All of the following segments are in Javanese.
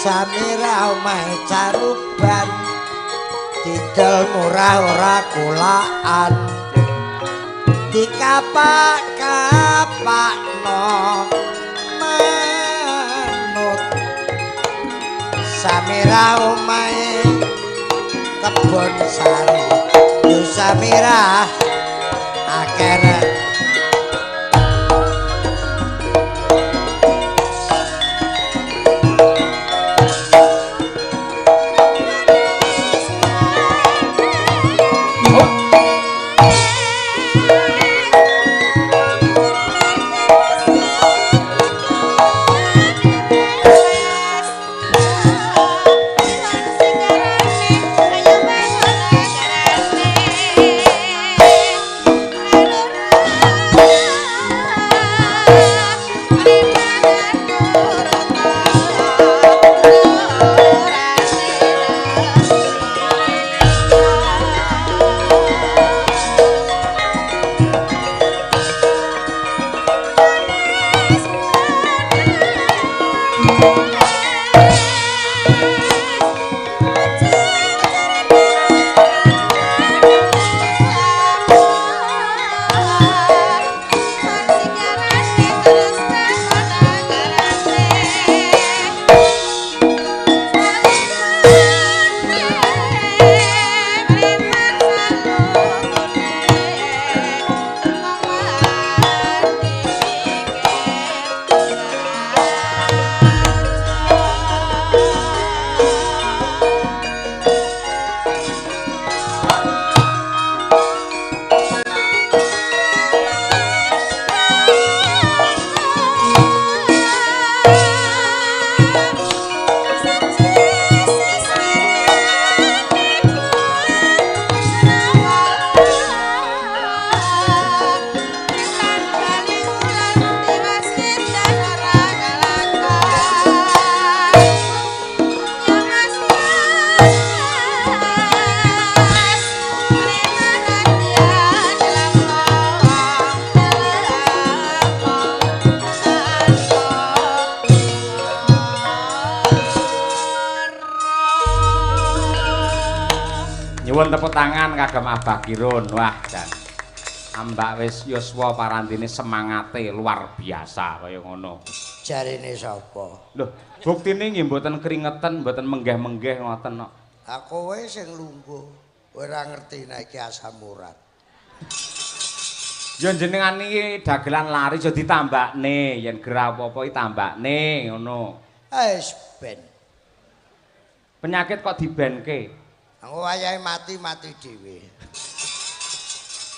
Samira omahe caruban didol murah ora kulaan dikapak-kapakno manut. Samira omahe kebon sari yo Samira akeh. Nyuwun tepuk tangan kagem Abah Kirun. Wah, jan. Ambak wis yuswa parandene semangate luar biasa kaya ngono. Jarene sapa? Lho, buktine nggih mboten kringeten, mboten menggeh-menggeh ngoten kok. Ha kowe sing lungguh, ora ngerti nek iki asam urat. Ya jenengan iki dagelan lari aja ditambakne, yen gerah apa-apa iki tambakne ngono. Wis ben. Penyakit kok dibenke? Aku wayahe mati-mati dhewe.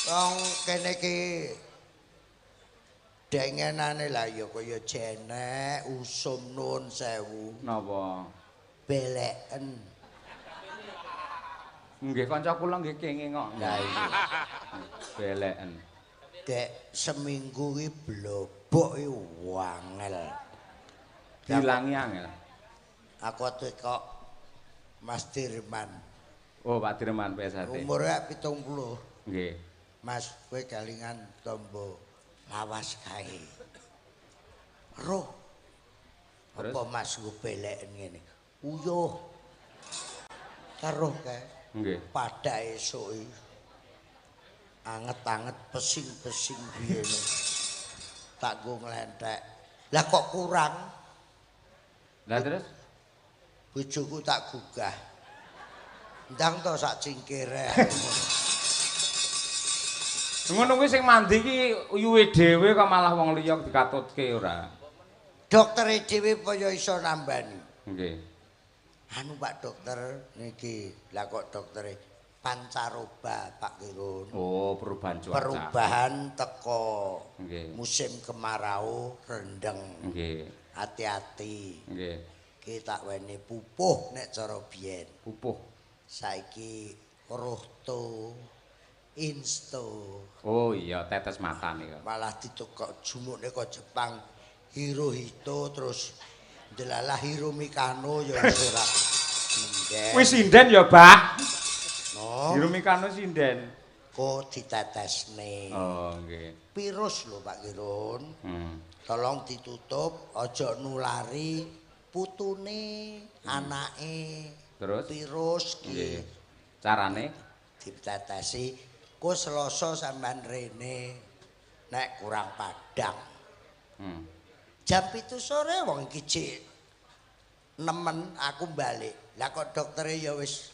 Wong kene iki dengenane lah ya kaya jenek usum nuwun sewu. Napa? Beleken. Nggih kanca kula nggih kenging kok. Lah iya. Beleken. Dek seminggu iki blobok iki wangel. Dilangi angel. Aku kok Mas Dirman. Oh, Pak Dirman PSHT. Umure 70. Nggih. Mas, kowe kelingan tombo lawas kae. Roh. Apa Mas nggo beleken ngene? Uyuh. Karo kae. Nggih. Pada esuk iki. Anget-anget pesing-pesing piye. Tak nggo nglenthek. Lah kok kurang? Lah terus bojoku tak gugah. Ndang to sak cingkire. Ngono kuwi sing mandi iki uyuhe dhewe kok malah wong liya dikatutke ora. Doktere dhewe apa ya iso nambani? Nggih. Anu Pak Dokter niki, lah kok doktere pancaroba Pak Kirun. Oh, perubahan cuaca. Perubahan teko. Nggih. Musim kemarau rendeng. Nggih. Hati-hati. Nggih. Ki tak weni pupuh nek cara biyen. Pupuh. Saiki rohto insto. Oh iya, tetes mata nika. Malah ditukok jumukne kok Jepang Hirohito terus delalah Hiromikano ya wis ora. Wis sinden ya, Pak. No. Hiromikano sinden. Kok ditetesne. Oh, nggih. Virus lho Pak Kirun. Hmm. Tolong ditutup, aja nulari Putune, anake, Terus? Virus ki. Nggih. Carane ditetesi ku Selasa sampean rene nek kurang padang. Jam 7 sore wong iki jek nemen aku balik. Lah kok doktere ya wis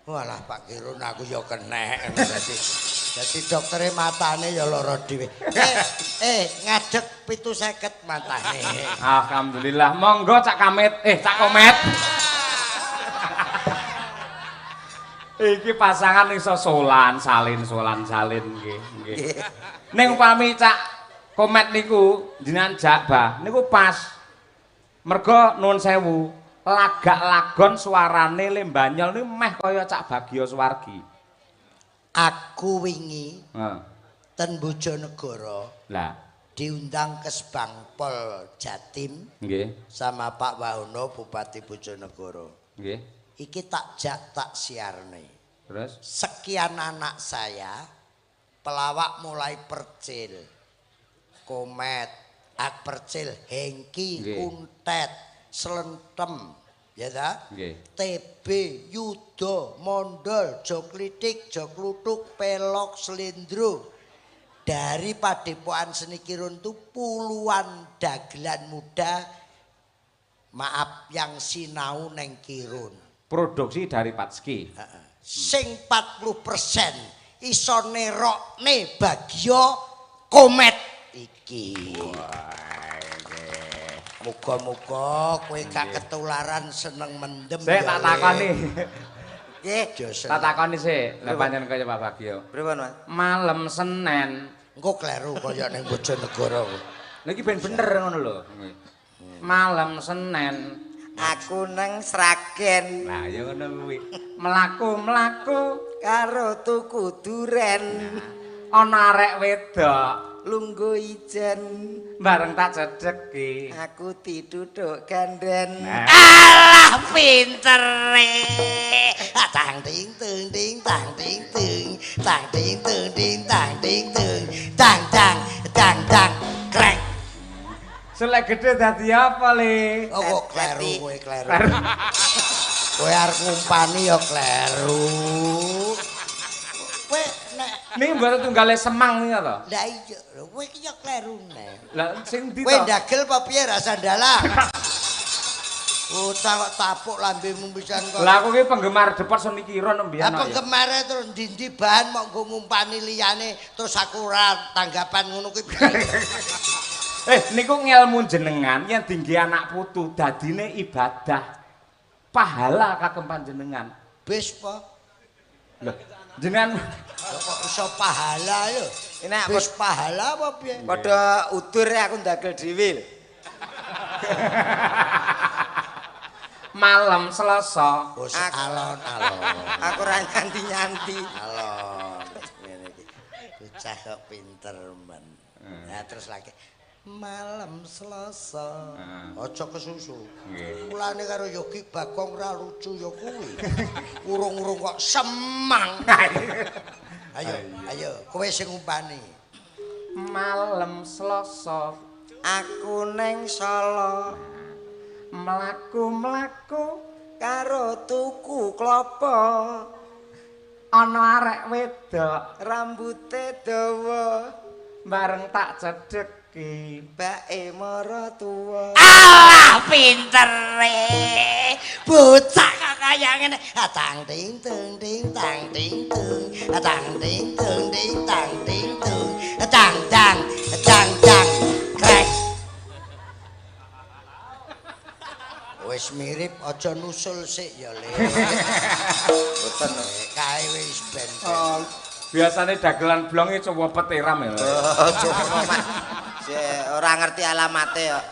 walah Pak Kirun aku ya kenek dadi dadi doktere matane ya lara dhewe. Ngadeg 750 matane. Alhamdulillah. Monggo Cak Kamit, Cak Komet. Iki pasangan iso solan salin solan salin nggih nggih. Ning upami Cak Komet niku jenengan jak Bah niku pas. Mergo nuwun sewu, lagak lagon suarane Lembanyol niku meh kaya Cak Bagio Suwargi. Aku wingi Heeh. ten Bojonegoro Lah, diundang ke Sebangpol Jatim nggih, sama Pak Wahono Bupati Bojonegoro. nggih. Iki tak jak tak siarne. Terus Sekian anak saya pelawak mulai Percil, Komet, Ak Percil, Hengki, Nggih. Kuntet, Slentem, ya ta? Nggih. TB, Yudo, Mondol, Joklitik, Joklutuk, Pelok, Slendro. Dari Padepokan Seni Kirun itu puluhan dagelan muda maaf yang sinau neng Kirun. Produksi dari Patski. Sing 40% iso nerokne Bagio Komet iki. Muga-muga kowe gak ketularan seneng mendem. Sik tak takoni. Nggih, Tak takoni sik, lha pancen kaya Pak Bagio. Pripun, Mas? Malam Senin. Engko kleru kaya ning Bojonegoro. Lha iki ben bener ngono lho. Malam Senin. Aku nang Sragen Lah ya ngono kuwi. Mlaku-mlaku karo tuku duren, ana arek wedok lungguh ijen, bareng tak cedheki. aku dituthuk ganden. Nah. Alah pintere. Tang ting tung ting tang ting tung tang ting tung ting tang ting tung tang tang tang tang krek. Selek gede dadi apa, Le? Oh kok kleru kowe kleru. Kowe arep ngumpani ya kleru. Kowe nek Niki mboten tunggale Semang niku to. lah iya kowe iki ya kleru nek. Lah sing ndi Kowe to? ndagel apa piye rasa dalang? Bocah kok tapuk lambemu pisan kok. Lah aku ki penggemar Depot Seni Kirun mbiyen Lah kok ya. penggemare terus ndi-ndi bahan mok nggo ngumpani liyane terus aku ora tanggapan ngono kuwi piye? Niku ngelmu jenengan yen dingge anak putu dadine ibadah. Pahala kagem panjenengan. Bis po. Lho, jenengan Lho kok iso pahala lho. Nek Bis pahala apa piye? Padha udur aku ndagel dhewe lho. malam Selasa Wis alon-alon. Aku ora nyanti-nyanti. Alon. Ngene iki. Bocah kok pinter men. Nah terus lagi malam Selasa. Aja kesusu. Nggih. Mulane karo Yogi Bagong ra lucu ya kuwi. Urung-urung kok Semang. Ayo, ayo, kowe sing ngumpani. Malam Selasa Aku neng Solo mlaku-mlaku karo tuku klopo, ana arek wedok rambute dawa, bareng tak cedheki. bae mara tuwa. Alah pintere. Bocah kok kaya ngene. Tang ting tung ting tang ting tung. Tang ting tung ting tang ting tung. Tang tang tang tang krek. Wis mirip aja nusul sik ya, Le. Mboten. Kae wis ben. Oh, biasane dagelan blonge coba petiram ya. Oh, Mas. Sik ora ngerti alamate kok.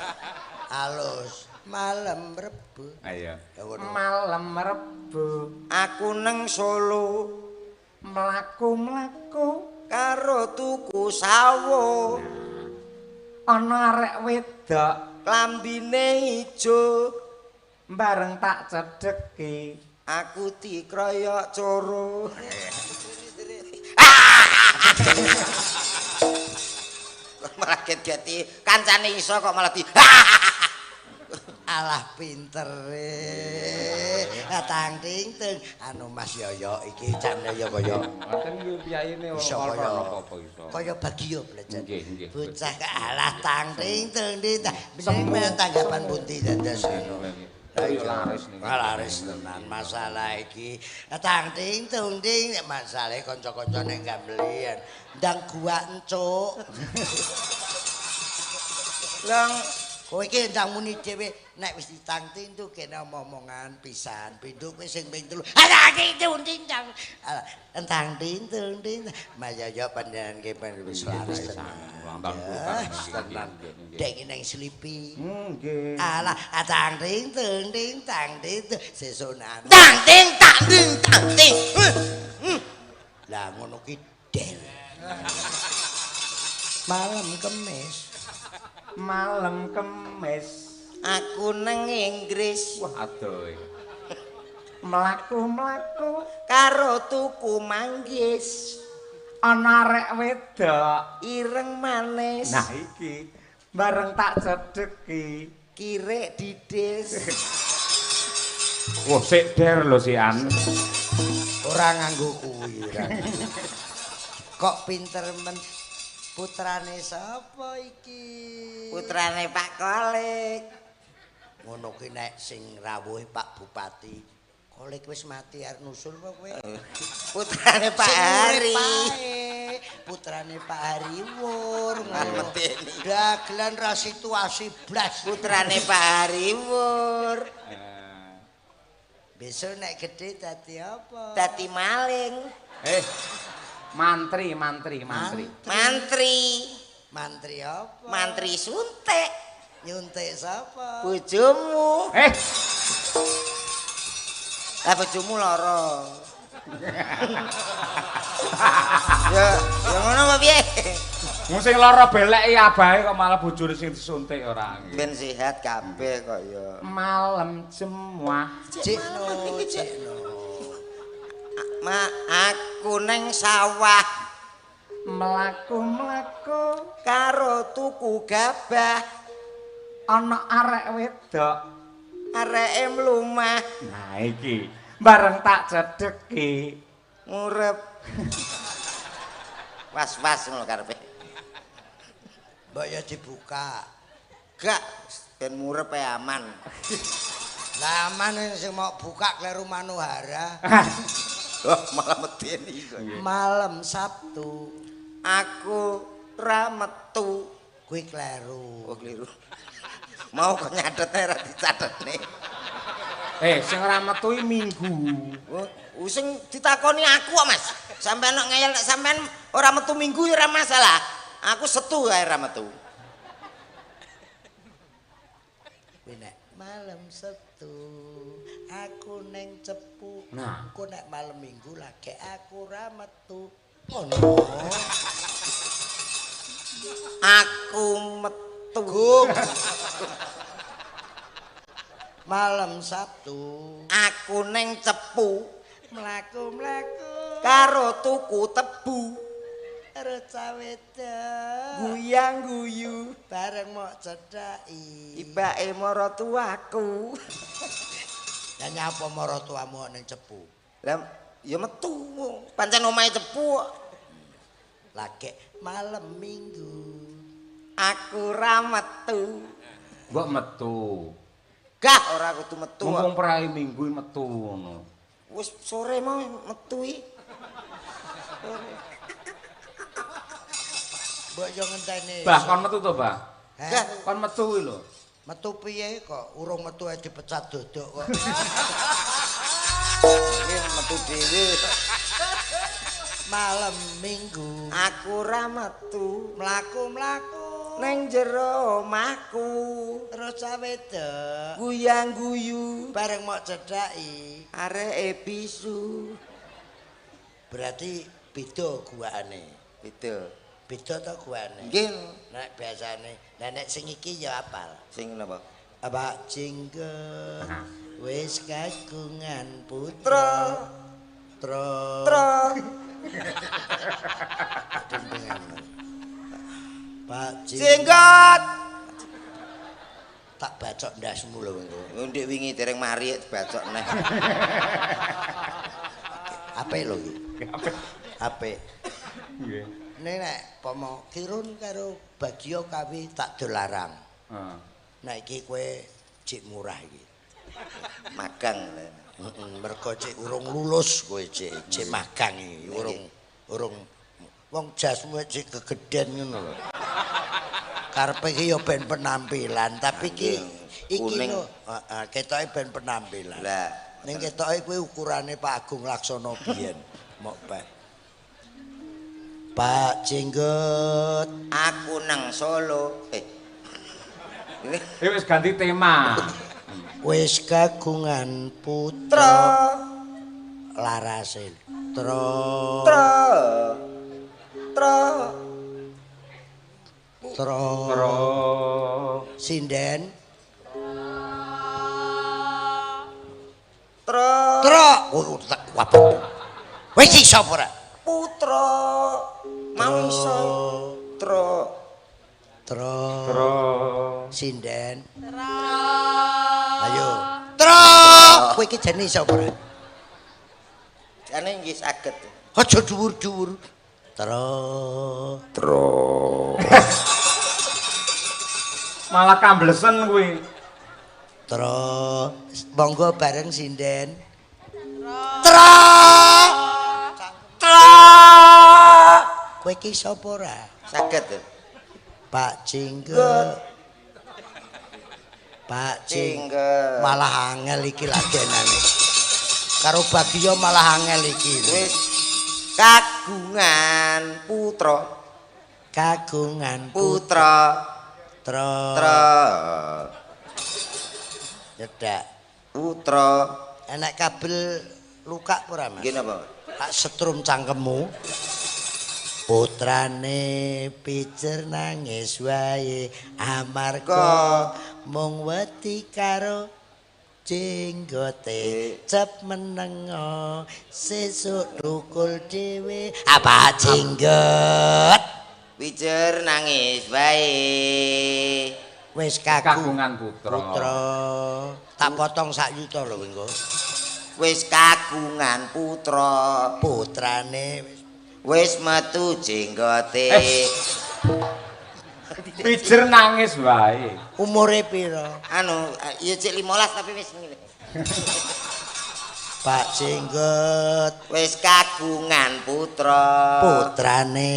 Alus malam Rebo. Ayo. Ya ngono. Malam Rebo Aku neng Solo mlaku-mlaku karo tuku sawo, ana arek wedok klambine ijo, bareng tak cedheki. aku dikroyok coro. Malah get-geti kancane iso kok malah di. Alah pintere. Tang ting ting. Anu Mas Yoyo iki jane ya kaya Ngoten iki piyayine iso ora kaya apa-apa iso. Kaya Bagio belajar. Nggih, nggih. Bocah ke alah tang ting ting ting. Bener tanggapan pundi dados. Ayo laris niku. Laris tenan masalah iki. Tang ting tung ting masalahe kanca-kanca ning gambelian. Ndang gua encuk. Lang kowe iki ndang muni dhewe nek wis ditang ting tu kene omong-omongan pisan. Pindho kowe sing ping 3. Alah ting tung ting tang. Tang ting tung ting. Mas Yoyo panjenengan ki wis laris tenan. Ulang tahun tenan. Dek ning slipi. Nggih. Alah tang ting tung ting tang ting sesuk tang ting tang ting tang ting. Lah ngono ki del. Malam Kemis. Malam Kemis aku nang Inggris. Wah adoh. Mlaku-mlaku karo tuku manggis. Ana arek wedok ireng manis. Nah iki bareng tak cedheki kirek didis. Wah sik der lho sian. Ora nganggo kuwi. Kok pinter men. Putrane sapa iki? Putrane Pak Kolik. Ngono ki nek sing rawuh Pak Bupati. Kolik wis mati arep nusul apa kowe? Putrane Pak Hari. Putrane Pak Hari Wur. Medeni. Dagelan ra situasi blas. Putrane Pak Hari Wur. Besok nek gedhe dadi apa? Dadi maling. Mantri, mantri, mantri. Mantri. Mantri apa? Mantri suntik. Nyuntik sapa? Bojomu. Lah bojomu lara. Ya, ya ngono apa piye? Wong sing lara beleki abahe kok malah bojone sing disuntik ora. Ben sehat kabeh kok ya. Malam jemuah. Cikno, cikno. Ma aku neng sawah mlaku-mlaku karo tuku gabah ana arek wedok areke mlumah. Nah iki bareng tak cedheki ngurep. Was-was ngono karepe. Mbok ya dibuka. Gak ben murep ae aman. Lah aman sing mau buka kleru Manohara. Oh, malah medeni kok. Malam Sabtu aku ra metu. Kuwi kleru. Oh, kleru. Mau kok nyatete ra dicatetne. Sing ora metu iki Minggu. Oh, sing ditakoni aku kok, Mas. Sampeyan kok ngeyel nek sampeyan ora metu Minggu ya ora masalah. Aku setu ae ora metu. Kuwi nek malam Sabtu aku neng Cepu. Nah. Engko nek malam Minggu lagi aku ora metu. Ngono. Aku metu. Gung. Malam Sabtu aku neng Cepu mlaku-mlaku karo tuku tebu. Karo cah wedok guyang-guyu bareng mok cedhaki ibake maratuwaku. Lah nyapa maratuwamu ning Cepu? Lah ya metu, pancen omahe Cepu kok. Lagek malam Minggu aku ra metu. Mbok metu. Gah ora kudu metu. Mumpung prai Minggu metu ngono. Wis sore mau metu iki. Mbok yo ngenteni. Bah kon metu to, Bah? Heh? Kon metu kuwi lho. Metu piye kok urung metu ae dipecat dodok kok. Iki metu dhewe. Malam Minggu aku ra metu, mlaku-mlaku neng jero omahku terus cah wedok guyang-guyu bareng mok cedhaki areke bisu. Berarti beda guakane. Beda. Beda to guakane? Nggih. Nek biasane, lah nek sing iki ya apal. Sing napa? Pak Jenggot wis kagungan putra. Tra. Tra. Pak Jenggot. Tak bacok ndasmu lho engko. Ndek wingi dereng mari dibacok neh. Apik lho iki. Apik. Apik. Nggih. Nek nek pomo Kirun karo Bagio kawi tak dolarang. Heeh. Nek iki kowe cik murah iki. Magang. Heeh, mergo cik urung lulus kowe cik, cik magang iki urung wong jasmu cik kegeden ngono lho. Karepe iki ya ben penampilan, tapi iki iki lho, heeh, ketoke ben penampilan. Lah, ning ketoke kuwi ukurane Pak Agung Laksono biyen. Mok Pak. Pak Jenggot, aku nang Solo. Wis ganti tema. Wis kagungan putra larase tra tra tra tra sinden tra tra wis iso ora putra mau iso tra tra tra sinden tra ayo tra kowe iki jane iso ora jane nggih saged aja dhuwur-dhuwur tra tra malah kamblesen kuwi tra monggo bareng sinden tra tra kowe iki sapa ora saged Pak Jenggot Pak Jenggot malah angel iki ladenane karo Bagio malah angel iki wis kagungan putra kagungan putra tra tra nyedak putra enek kabel luka ora Mas nggih napa tak setrum cangkemmu putrane pijer nangis wae amarga mung wedi karo jenggote cep menengo sesuk tukul dhewe apa jenggot pijer nangis wae wis kagungan putra putra tak potong sak yuta lho engko wis kagungan putra putrane wis metu jenggote. Pijer nangis wae. Umure pira? Anu, ya cek 15 tapi wis ngene. Pak Jenggot wis kagungan putra. Putrane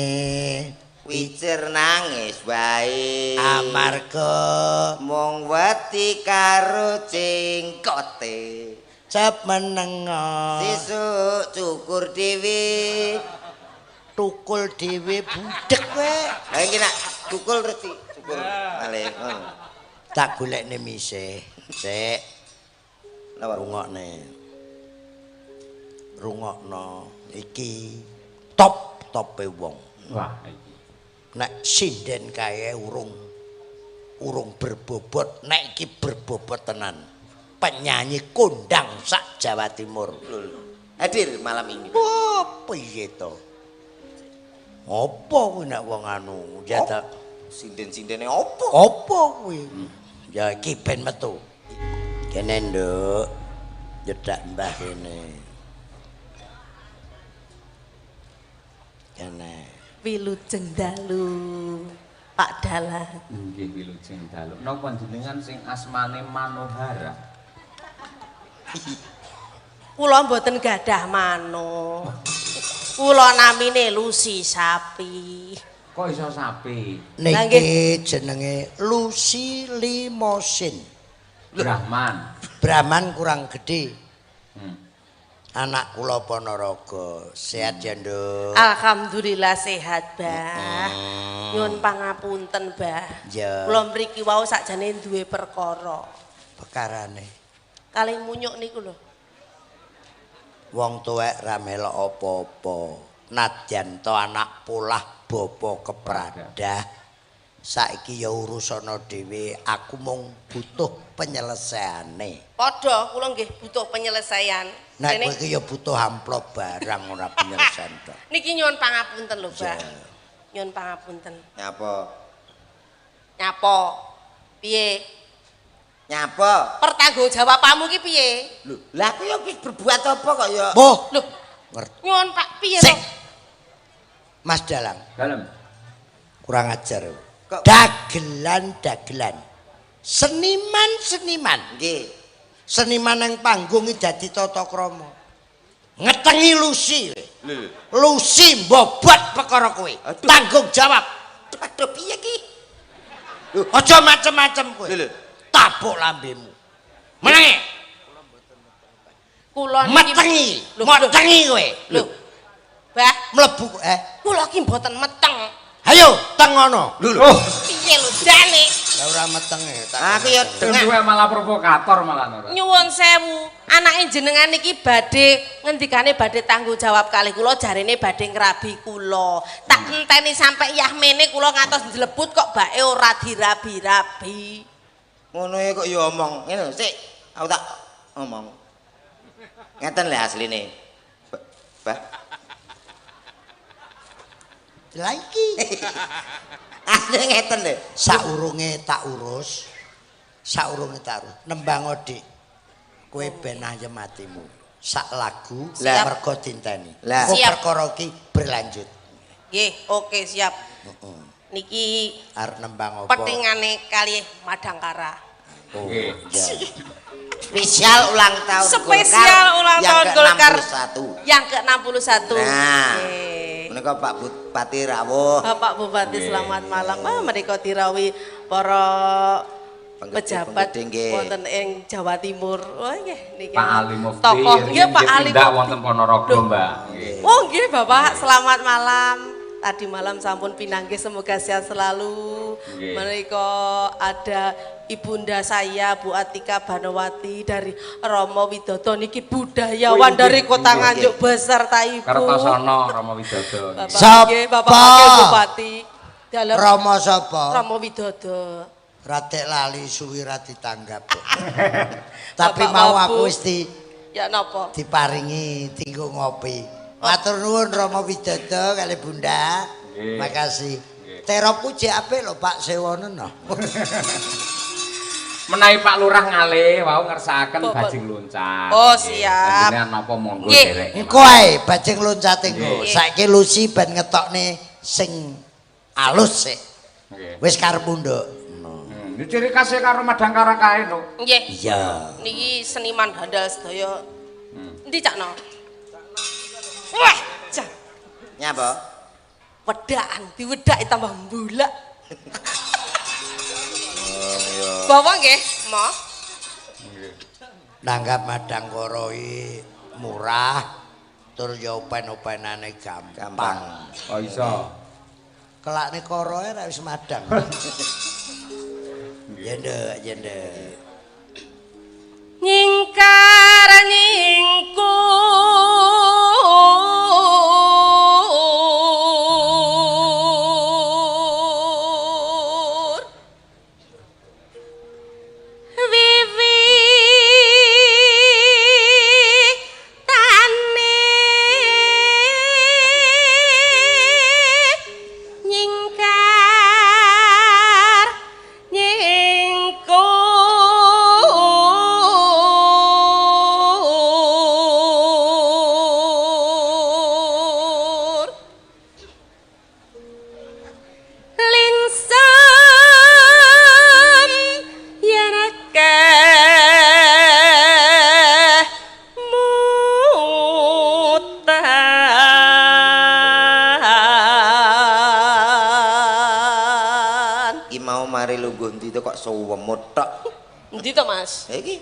pijer nangis wae. Amarga mung wedi karo jenggote. Cep menengo. Sesuk cukur dhewe. Tukul dhewe budhek kowe. Lah iki nak tukul terus dicukur malih. Tak golekne mise. Sik. Napa rungokne. Rungokno iki top-tope wong. Wah iki. Nek sinden kae urung berbobot, nek iki berbobot tenan. Penyanyi kondang sak Jawa Timur. Hadir malam ini. Oh, piye to? Apa kuwi nek wong anu jata sinden-sindene apa? Apa kuwi? Ya iki ben metu. Kene nduk, nyedak mbah kene. Kene. Wilujeng dalu Pak Dalang. Nggih wilujeng dalu. Napa jenengan sing asmane Manohara? Kula mboten gadah mano. Kula namine Lucy Sapi. Kok iso sapi? Niki jenenge Lucy Limosin. Brahman. Brahman kurang gede. Anak kula Ponorogo. Sehat ya, Nduk? Alhamdulillah sehat, Mbah. Nyuwun pangapunten, Mbah. Ya. Kula mriki wau sakjane duwe perkara. Perkarane. Kalih munyuk niku lho. Wong tuwek ra melok apa-apa. Nadyan to anak polah bapa kepradah. Saiki ya urusana dhewe, aku mung butuh penyelesaiane. Padha kula nggih butuh penyelesaian. Nek kowe iki ya butuh amplop barang ora penyelesaian tok. Niki nyuwun pangapunten lho, Mbak. Nyuwun pangapunten. Nyapa? Nyapa? Piye? Nyapa? Pertanggungjawabanmu ki piye? Lho, lah aku ya wis berbuat apa kok ya? Boh, Lho, ngerti. nyuwun Pak piye Sik. to? Mas Dalang, Dalem. kurang ajar. Kok- Dagelan dagelan. Seniman seniman. Nggih. Seniman nang panggung iki dadi tata krama. Ngetengi Lucy. Lho. Lucy mbobot perkara kowe. Aduh. Tanggung jawab. Aduh piye ki? Aja macem-macem kowe. Lho, lho. Tabuk lambemu. Menenge. Kula niki Metengi. Lho, Metengi kowe. Lho. Bah, Mlebu kula ki mboten meteng. Ayo tengono. Lho lho. Oh, Piye lho jane? Lah ora metenge. Aku ya sing dengak. duwe malah provokator malah ora. Nyuwun sewu, anake jenengan niki badhe ngendikane badhe tanggung jawab kalih kula jarene badhe ngrabi kula. Tak enteni sampe yahmene kula ngantos njlebut kok bae ora dirabi-rabi. Ngono e kok ya omong. Ngene lho, sik. Aku tak omong. Ngeten lho asline. Bah. Lah iki Asline ngeten lho. saurunge tak urus. Saurunge tak urus. Nembang Dik. Kowe ben ayem atimu. Sak lagu Lah. mergo dinteni. Lah. Engko Siap. perkara iki berlanjut. Nggih, oke siap. Niki Arep nembang apa? petingane kalih Madangkara. Oh, Nggih. iya. Spesial ulang tahun Spesial Golkar ulang yang tahun Golkar ke-61. yang ke-61. Nah. Nggih. Menika Pak Bupati rawuh. Bapak Bupati Nggih. selamat malam. Ah, menika dirawi para pejabat Penggede-penggede nggih. wonten ing Jawa Timur. Oh nggih niki. Pak Ali Mufti. Tokoh nggih Pak Ali tindak Mufti. wonten Ponorogo, Loh. Mbak. Nggih. Oh nggih Bapak, selamat malam. Tadi malam sampun pinanggih, semoga sehat selalu. Nggih. Menika ada ibunda saya Bu Atika Banowati dari Romo Widodo niki budayawan Oh, nggih, dari Kota nggih. Nganjuk beserta Ibu. Kertosono Rama Widodo. Bapak Sapa? nggih, Bapak Wakil Bupati. Dalem Rama sapa? Romo Widodo. Ratek lali suwi ra ditanggap. Tapi Bapak mau Wabu. aku wis di Ya napa? diparingi tinggo ngopi. Matur nuwun Rama Widodo kali Bunda. Nggih. Makasih. Nggih. Teropku jek apik lho Pak Sewono no. Menawi Pak Lurah ngalih wau ngersakaken Bapak. bajing loncat. Oh, Nggih. siap. Jenengan napa monggo Nggih. derek. Engko ae bajing loncate engko. Nggih. Saiki Lucy ben ngetokne sing alus sik. Nggih. Wis karepmu nduk. Ini ciri khasnya karo Madangkara kae no. Nggih. Iya. Niki seniman handal sedaya. Endi Cakno? Wah, jan Nyapa? wedakan, diwedaki tambah mbulak. Bawa nggih, Mo. Nanggap Madangkara iki murah tur ya open-openane gampang. Gampang. Oh iso. Kelakne koroe ra wis madang. Ya nduk, ya nduk. Nyingkar nyingkur wiwitane nyingkar nyingkur lingsem yen akeh mutan. Iki mau mari lungguh ndi to kok suwemut tok. Endi to, Mas? Ha iki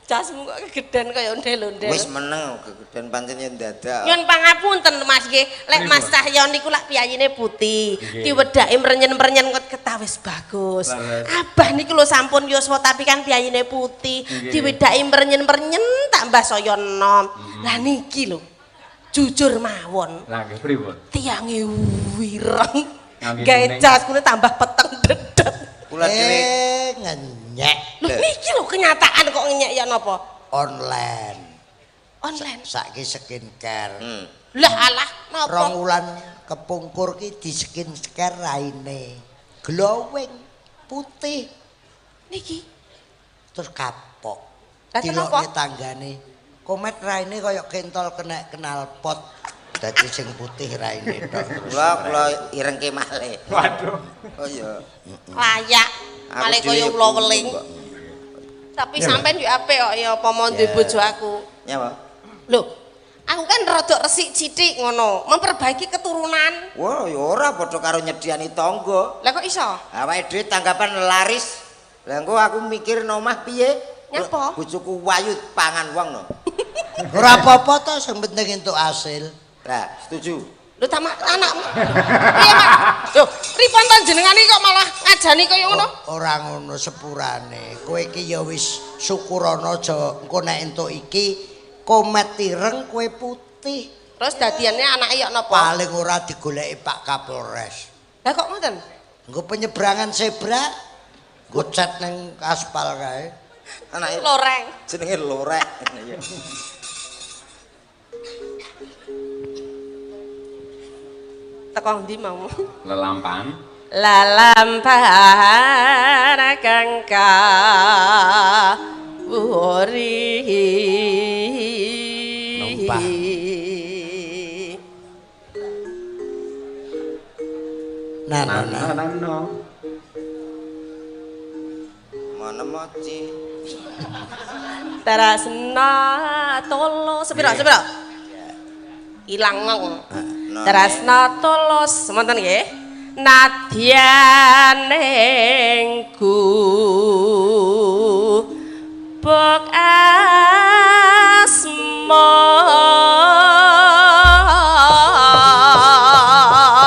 Jasmu kok kegeden kaya ondel-ondel. wis meneng gegeden pancen yen dadak. Nyun pangapunten Mas nggih, lek Mas Cahyo niku lak piyayine putih, diwedaki mrenyen-mrenyen kok ketawis bagus. Leres. Abah niku lho sampun yuswa tapi kan piyayine putih, Nggih. diwedaki mrenyen-mrenyen tambah saya enom. Lah niki lho. Jujur mawon, Lah nggih pripun? tiange wireng. Ngangge Gawe kuning. jas kuwi tambah peteng dedet. Kula dhewe Ngenyek Lho niki lho kenyataan kok ngenyek ya napa? online. Online. Saiki skincare. Lah alah napa? Rong wulan kepungkur ki di skincare raine. Glowing putih. Niki. Terus kapok. Lah, kenapa? Dilokne tanggane. Komet raine kaya kentol kena knalpot. Dadi sing putih raine tok terus. Kula irengke malih. Waduh. Oh iya. Layak. Malih kaya ula weling. Tapi sampean yo apik kok ya apa mau duwe bojo aku. Nyapa? Lho, aku kan rada resik sithik ngono, memperbaiki keturunan. Wah, ya ora padha karo nyediani tangga. Lah kok iso? Awake dhewe tanggapan laris. Lah engko aku mikir no omah piye? Nyapa? Bojoku wayu pangan wong no. Ora apa-apa to sing penting entuk hasil. Lah, setuju. Lho ta anakmu. Piye, Mak? Lho, pripun to jenengane kok malah ngajani kaya ngono? Ora ngono sepurane. Kowe iki ya wis syukurana aja engko nek entuk iki komet ireng kowe putih. Terus dadiane anake yok napa? Paling ora digoleki Pak Kapolres. Lah kok ngoten? Nggo penyeberangan zebra, nggo cat ning aspal kae. Anake Loreng. jenenge lorek. Iya. Teko ndi mau? Lelampan. Lalampahan kang kawuri. Numpah. Nah, nah, nah. Nano. Mana moci? Tarasna tolo sepiro sepiro? Ilang ngong. Tarasna tolos semonten nggih. Nadyan ing gubuk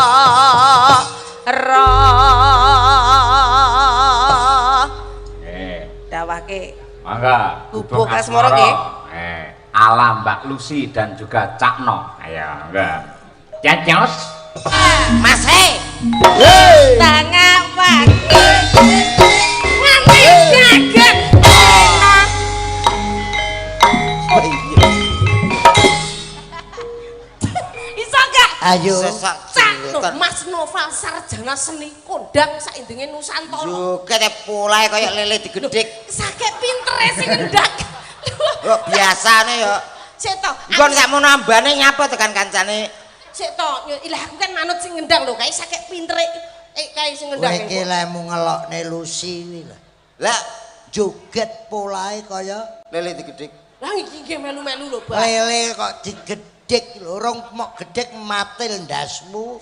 asmara. Eh, Dawake mangga. Gubuk Asmara nggih. Ala Mbak Lucy dan juga Cak No. Ayo, mangga. Cacos. Mas he. tangawake nganti gaget. Oh iya. Iso gak? Ayo. Sesak Cak No, jenggotan. Mas Noval sarjana seni kondang saindenge Nusantara. Joget e polahe kaya lele digedhik. Sakit pintere sing ngendak. Kok biasane ya. Sik to. Nggon sakmono ambane nyapa tekan kancane. Sik to, ilah aku kan manut sing ngendang lho, kae sakit pintere kae sing Kowe ngendang. iki lemu ngelokne Lucy kuwi lho. Lah, Joget polahe kaya lele digedhik. Lah iki nggih melu-melu lho, Pak. lele kok digedhik lho, rong mok gedhek matil ndasmu.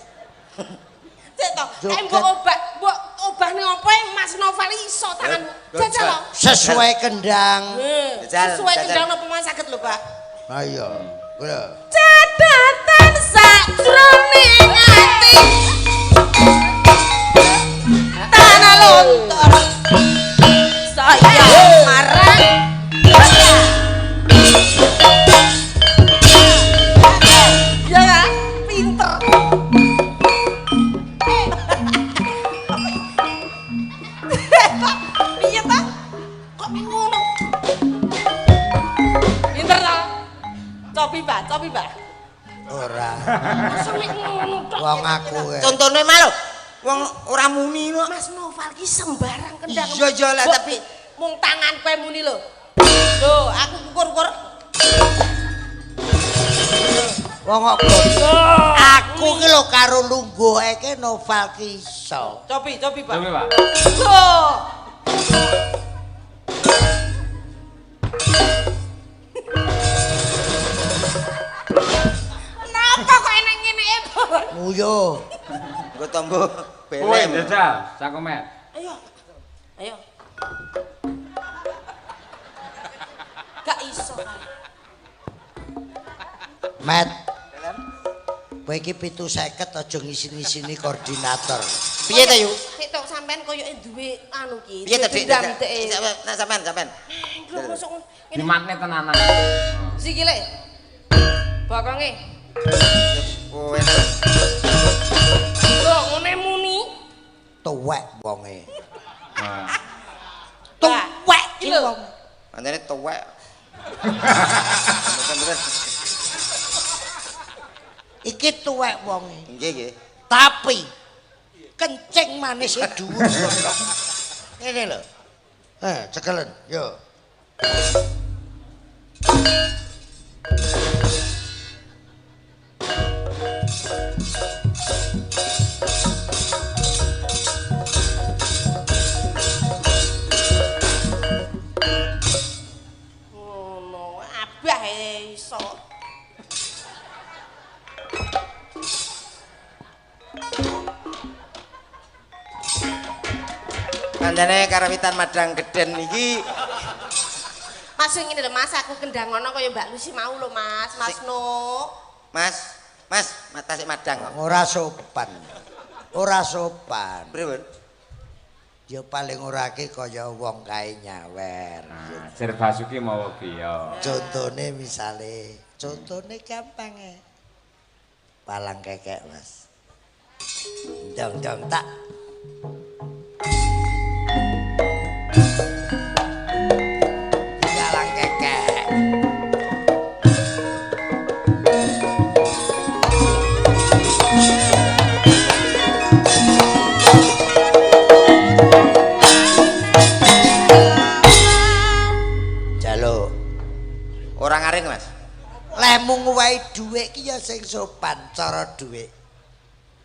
Sik to, kae Joget. mbok obah, mbok obah ning opo Mas Noval iso tanganmu. Jajal lho. Sesuai kendang. Jajal, Sesuai jajal. kendang napa Mas saged lho, Pak. Ayo. Lho. Catatan sakjroning ati. Tanah lontor. Saya marang. Ya kan? Pinter. Piye ta? Kok ngono? Pinter ta? Cobi, Pak, cobi, Pak. Ora. Masa mek ngono tok. Wong aku kae. Contone mah lho. Wong ora muni kok. Mas Noval ki sembarang kendang. Iya, iya lah, Mbok, tapi- mung tangan kowe muni lho. Lho, aku kukur-kukur. Wong kok aku ki lho karo lungguh iki Noval ki iso. Cobi, cobi, Pak. Coba, Pak. Lho. Kenapa kok enak ngene e, Bon? Nguyo. Nggo tombo Kowe belem. jajal, sakomet. Ayo. Ayo. Gak iso. Met. Kowe iki 750 aja ngisin-ngisini koordinator. Piye ta yu? Sik tok sampean koyoke duwe anu ki. Piye ta Dik? Dendam dek. Nah sampean sampean. Lho mosok ngene. Dimatne tenanan. Sikile. Bokonge. Kowe Lho ngene muni. Tuwek wonge. Nah. Tuwek Iki lho. wong. Pancene tuwek. Bener-bener. Iki tuwek wonge. Nggih nggih. Tapi kencing manis dhuwur goblok. Ngene lho. Cekelen, yo. Ngono, abah e iso. Kandhane karawitan Madang Geden iki. Mas ngene lho Mas, aku kendang ngono kaya Mbak Lucy mau lho Mas, Mas No. Mas, Mas, mata sik madang kok. Ora sopan. Ora sopan. Pripun? Ya paling ora ki kaya wong kae nyawer. Nah, Sir Basuki mawa biya. Contone misale, contone gampang e. Palang kekek, Mas. Dong dong tak. Palang kekek. Jaluk. Ora ngaring, Mas. Lehmu nguwehi dhuwit ki ya sing sopan cara dhuwit.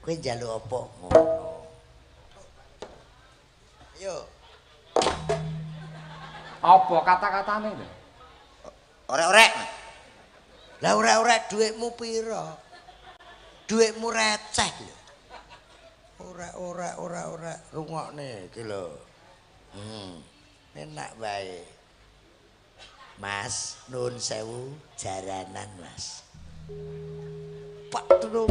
Kowe njaluk apa ngono. Ayo. Apa kata-katane lho? Orek-orek. Lah ora-ora dhuwitmu pira? Dhuwitmu receh lho. Ora ora ora ora rungokne iki lho. Enak wae. Mas, nuwun sewu jaranan, Mas. Pak Tulung.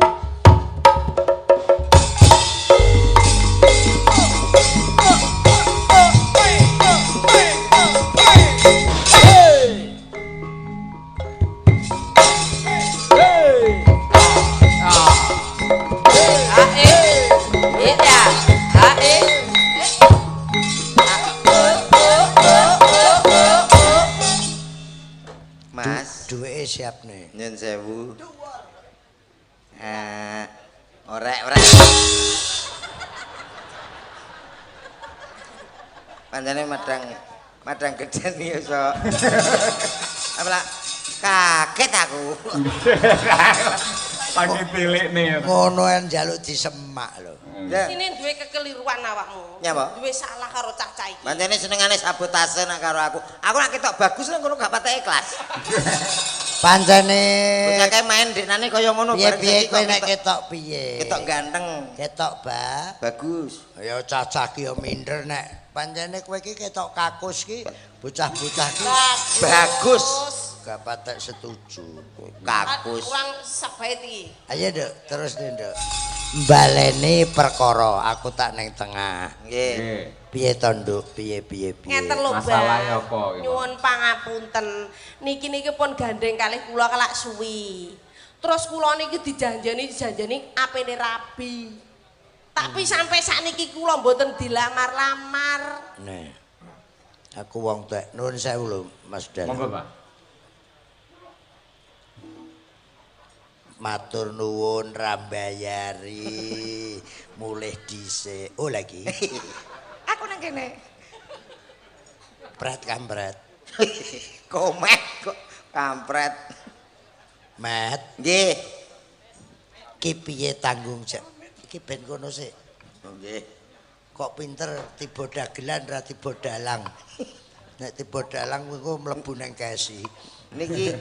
A E E ya. A E. Mas, Duweke siap nih. nyun sewu. Orek-orek. Pancene madang Madang Geden iki iso. Apa lah? Kaget aku. Lagi tilikne. Ngono en njaluk disemak lho. Ya. Sini duwe kekeliruan awakmu. Nyapa? Duwe salah karo cah-cah iki. Pancene senengane sabotase nak karo aku. Aku nak ketok bagus nang kono gak patek ikhlas. Pancene Bocah kae main deknane kaya ngono bareng piye-piye saiki kowe kok nek ketok piye? Ketok ganteng, Ketok ba. bagus. Ya cacah ki ya minder nek pancene kowe iki ketok kakus ki bocah-bocah ki Bagus. gak patek setuju. Kakus. Kurang sabait iki. Ayo Nduk, terus nih Nduk. Baleni perkara aku tak ning tengah. Nggih. Nggih. Piye to Nduk? Piye piye piye? Ngeten lho, Mbak. Masalahe apa iki, Pak? Nyuwun pangapunten. Niki niki pun gandeng kalih kula kelak suwi. Terus kula niki dijanjeni apene rabi. Tapi sampai sakniki kula mboten dilamar-lamar. Nih. Aku wong tek nuwun sewu lho Mas Dalang. Monggo, Pak. Matur nuwun rambayari mulih dhisik. Oh lagi. Aku nang kene. Pret kampret. Komet kok kampret. Met, Nggih. ki piye tanggung jawab? Iki ben kono sik. Oh, nggih. Kok pinter tiba dagelan ra tiba dalang. Nek tiba dalang engko mlebu nang kesi. Niki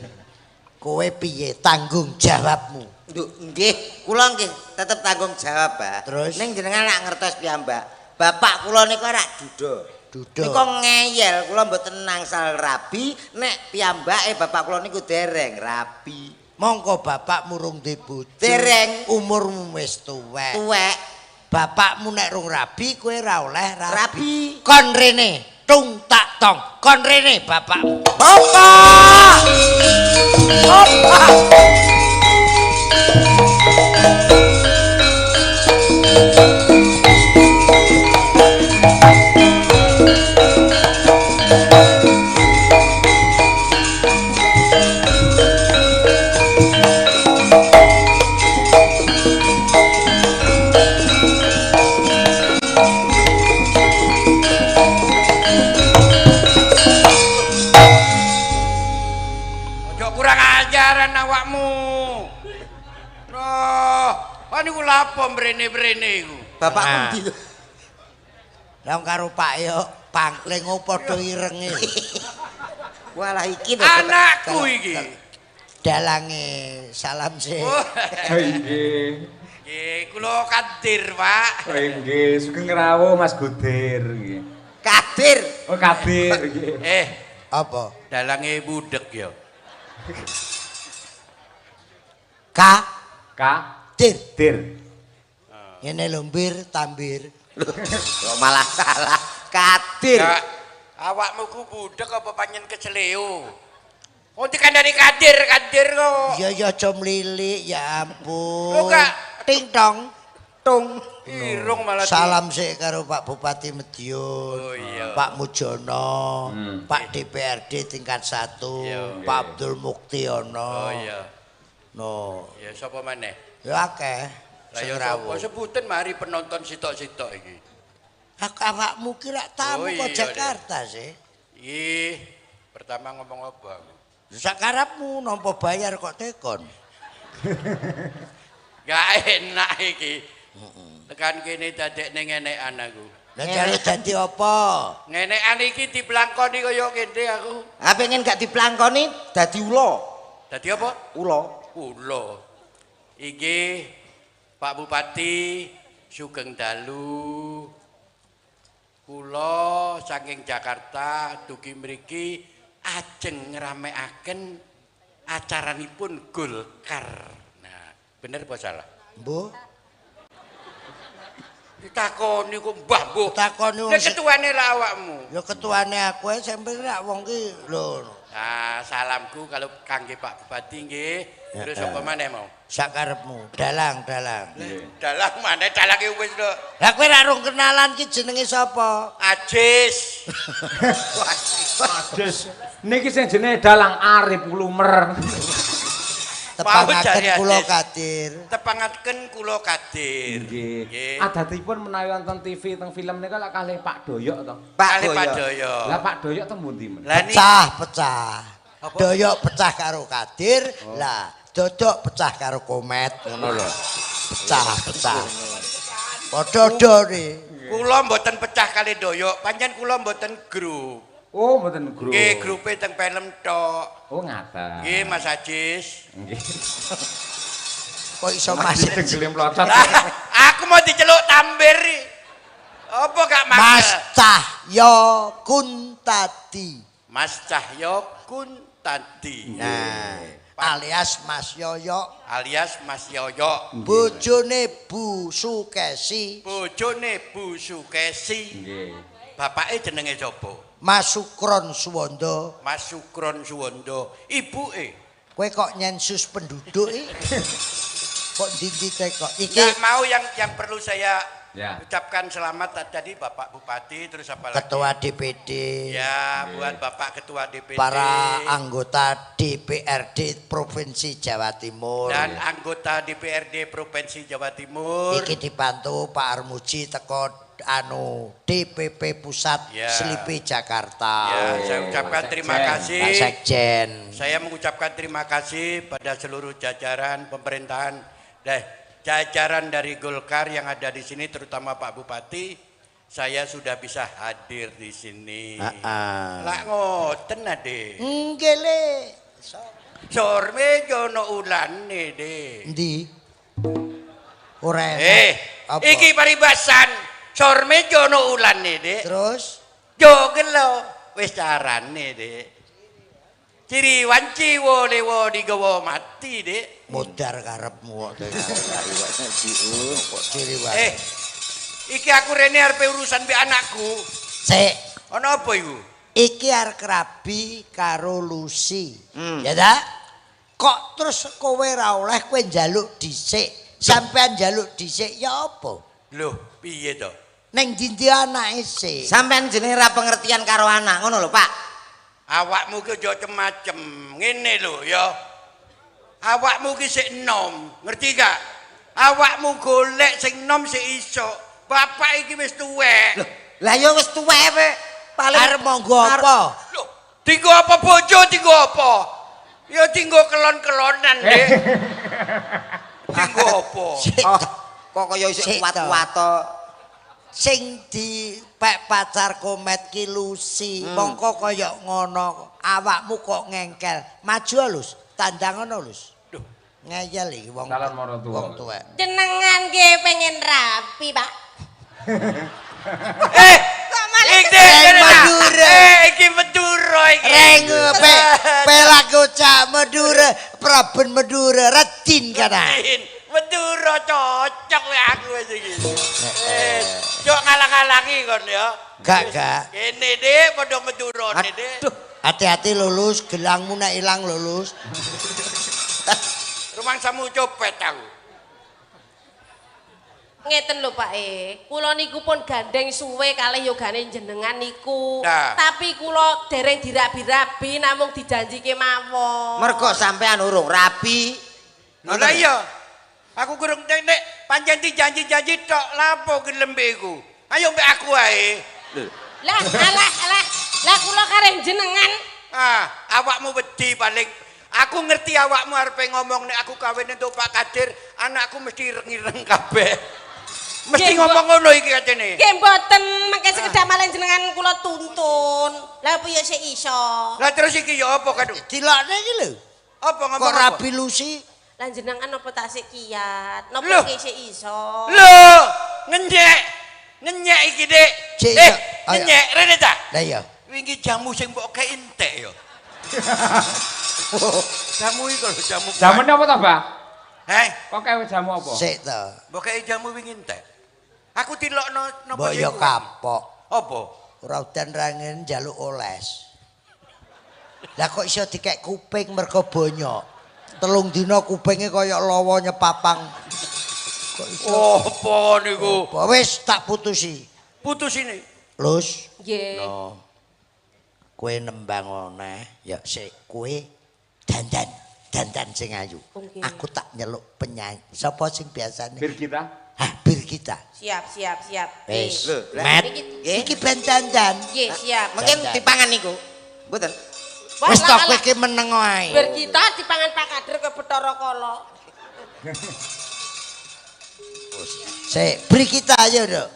Kowe piye tanggung jawabmu? Nduk, nggih, kula nggih tetep tanggung jawab, Pak. Terus? Ning jenengan lak ngertos piyambak. Bapak kula niku rak duda. Duda. Niku ngeyel, kula mboten angsal rabi nek piyambake bapak kula niku dereng rabi. Mongko bapakmu rung duwe bojo. Dereng. Umurmu wis tuwek. Tuwek Bapakmu nek rung rabi kowe ra oleh rabi. rabi. Kon rene, tung tak tong. Kon rene bapakmu. Bapak! Bapak! Jok kurang ajaran awakmu. Loh, kan niku lapo mrene-mrene iku? Bapakku Nah. ndi? Lah karo Pak yo pangkling padha irenge. Walah iki lho. Anakku iki. Dalange salam sih. Oh, Oh nggih. Nggih, kula Kadir, Pak. Oh nggih, sugeng rawuh Mas Gudir nggih. Kadir. Oh Kadir nggih. Eh, Apa? dalange budek ya. K K dir. Dir. Ngene lho mbir tambir. Kok malah salah. Kadir. Ya, awakmu ku budek apa panjen keceleo? Oh, dikandani Kadir, Kadir kok. Ya ya aja mlilik ya ampun. Lho, Kak. Ting tong. Tung. Irung malah di- Salam sih karo Pak Bupati Madiun, Oh, iya. Pak Mujono, Pak DPRD tingkat 1, Iya. Pak Abdul Muktiono. Oh iya. No, Ya sapa maneh? ya akeh. Lah Sing ya sapa rawuh. sebutan mari penonton sitok-sitok iki. Aku awakmu ki lak tamu Oh, kok iya, Jakarta sih. Ih, pertama ngomong apa aku? Sakarepmu nampa bayar kok tekon. Gak enak iki. Tekan kene dadekne ngenekan aku. Lah jare dadi apa? Ngenekan iki diblangkoni kaya kene aku. Ah pengen gak diplangkoni dadi ula. Dadi apa? Ula. Ula. Iki Pak Bupati sugeng dalu. Kula saking Jakarta dugi mriki ajeng ngramekaken acaranipun Golkar. Nah, bener apa salah? Mbuh, Ditakoni kok mbah mbuh. Takoni wong Lah ketuane lah awakmu. Ya ketuane aku ae sampe rak wong ki lho. Nah, salamku kalau kangge Pak Bupati nggih. Terus Ya, apa maneh mau? Sakarepmu, dalang, dalang. Dalang maneh dalange wis lho. Lah kowe ra rung kenalan ki jenenge sapa? Ajis. Des. Niki sing jenenge dalang Arif Lumer. Tepangaken jare kula Ajis. Kadir. Tepangaken kula Kadir. Nggih. Nggih. Adatipun menawi wonten TV teng film nika lak kalih Pak Doyok to. Pak Kalih Pak Doyok. Doyok. Lah Pak Doyok teng pundi men? Lah niki Pecah, pecah. Apa? Doyok pecah karo Kadir, lah dodok pecah karo Komet ngono lho. Pecah, pecah. Padha-padha kula mboten pecah kalih Doyok, pancen kula mboten grup. Oh, mboten grup. Nggih, grupe teng film tok. Oh, ngaten. Nggih, Mas Ajis. Nggih. Kok iso Mas Dengkele mlocot. Lah, aku mau diceluk tambir. Apa gak Mas mangkel? Cahyo Kuntadi. Mas Cahyo Kuntadi. Nah, alias Mas Yoyo, Alias Mas Yoyo. bojone Bu Sukesi, Bojone Bu Sukesi. Nggih. Bapake jenenge sapa? Mas Sukron Suwondo. Mas Sukron Suwondo. Ibuke. Kowe kok nyensus penduduk iki? Kok ndi-ndi kok? Iki Nggak mau yang perlu saya Ya. ucapkan selamat tadi Bapak Bupati terus apa lagi? Ketua DPD, Ya, buat Bapak Ketua DPD. para anggota DPRD Provinsi Jawa Timur. Dan anggota DPRD Provinsi Jawa Timur. Iki dibantu Pak Armuji teko anu DPP Pusat Ya. Slipi Jakarta. Ya, saya ucapkan Pak terima Sekjen. kasih. Pak Sekjen. Saya mengucapkan terima kasih pada seluruh jajaran pemerintahan deh, jajaran dari Golkar yang ada di sini terutama Pak Bupati. Saya sudah bisa hadir di sini. Heeh. Lah ngoten ade. Nggih le. Sorme jono ulane de. Endi? Ora enak. Eh, Apa? iki paribasan. Sorme jono ulane de. Terus Jo gelo wis carane de. Ciri wanci wo lewo digawa mati de. Modar karepmu kok. Kok ciri wae. Eh, iki aku rene arepe urusan mbek anakku. Sik, Ana apa iku? Iki arep rabi karo Lucy. Ya ta? Kok terus kowe ra oleh kowe njaluk dhisik. Sampean njaluk dhisik ya apa? Loh, piye to? Ning ndi anake sik? Sampean jenenge ra pengertian karo anak ngono lho, Pak. Awakmu ki aja macem-macem. Ngene lho ya. Awakmu ki sik enom, ngerti gak? Awakmu golek sing enom sik iso. Bapak iki wis tuwek. Loh, lah ya wis tuwek we. Paling Arep monggo apa? Loh, dienggo apa bojo, dienggo apa? Ya dinggo kelon-kelonan, Dik. Dinggo apa? Sik Oh, kok kaya isih Sik kuat-kuat to. Sing dipek pacar Komet ki Lucy, mongko kaya ngono, awakmu kok ngengkel. Maju Lus, tandang ngono Lus. Duh. Ngeyel iki wong Calon maratuwa. wong tuwek. Jenengan nggih pengen rapi, Pak. Eh, Kok malah iki Reng kene ta. Madura. Eh, iki Madura iki. Reng pe pelaku cak Madura, Praben Madura, rajin kana. Tin, Madura cocok lek aku wis iki. Eh, cok ngalang-alangi kon ya. Gak, gak. Kene Dik, padha Madurane Dik. Aduh, Hati-hati lulus, gelangmu nek ilang lulus. Rumangsamu copet aku. Ngeten lho Pak E, kula niku pun gandeng suwe kalih yogane jenengan niku. Nah. Tapi kula dereng dirabi-rabi namung dijanjike mawon. Mergo sampean urung rabi. Lho lah iya. Aku kurang nek nek pancen dijanji-janji tok lapo gelem mbek iku. Ayo mbek aku ae. Lah alah alah, lah kula kareh jenengan. Ah, awakmu wedi paling. Aku ngerti awakmu arepe ngomong nek aku kawin entuk Pak Kadir, anakku mesti ireng-ireng kabeh. Mesti Nggih, ngomong ngono iki katene. Nggih mboten, mangke sekedhap malih jenengan kula tuntun. Lah piye sik iso? Lah terus iki ya apa kadu? Dilokne iki lho. Apa ngomong Kok apa? rabi Lucy? Lah jenengan napa tasik kiat? Napa Loh. nggih sik iso? Lho, ngenyek. Ngenyek iki, Dik. Cik, Eh, iso. Ayo. ngenyek rene ta? Lah iya. Wingi jamu sing mbok kei entek ya. Jamu iku lho, jamu. Jamune apa to, Mbah? Heh, Kok kae jamu apa? Sik to. mbok kei jamu wingi entek. Aku dilokno napa Mbok sing yo iku? kapok. Apa? Ora udan rangen njaluk oles. Lah kok iso dikek kuping mergo bonyok. 3 dina kupinge kaya lawa nyepapang. Kok iso? Apa niku? Apa wis tak putusi. Putus ini. Lus, Nggih. no. Kowe nembang oneh, ya sik kowe dandan, dandan sing ayu. Oke. Aku tak nyeluk penyanyi. Sapa sing biasane? Birgita. Hah, Birgita. Siap, siap, siap. Wis. Lho, lah, Met. niki- Iki ben dandan. Nggih, siap. Mungkin Dandan. dipangan niku. Mboten. Wah, Wis lah, to kowe lah. iki meneng wae. Birgita dipangan Pak Kadir ke Bathara Kala. Sik, Birgita ayo, Nduk.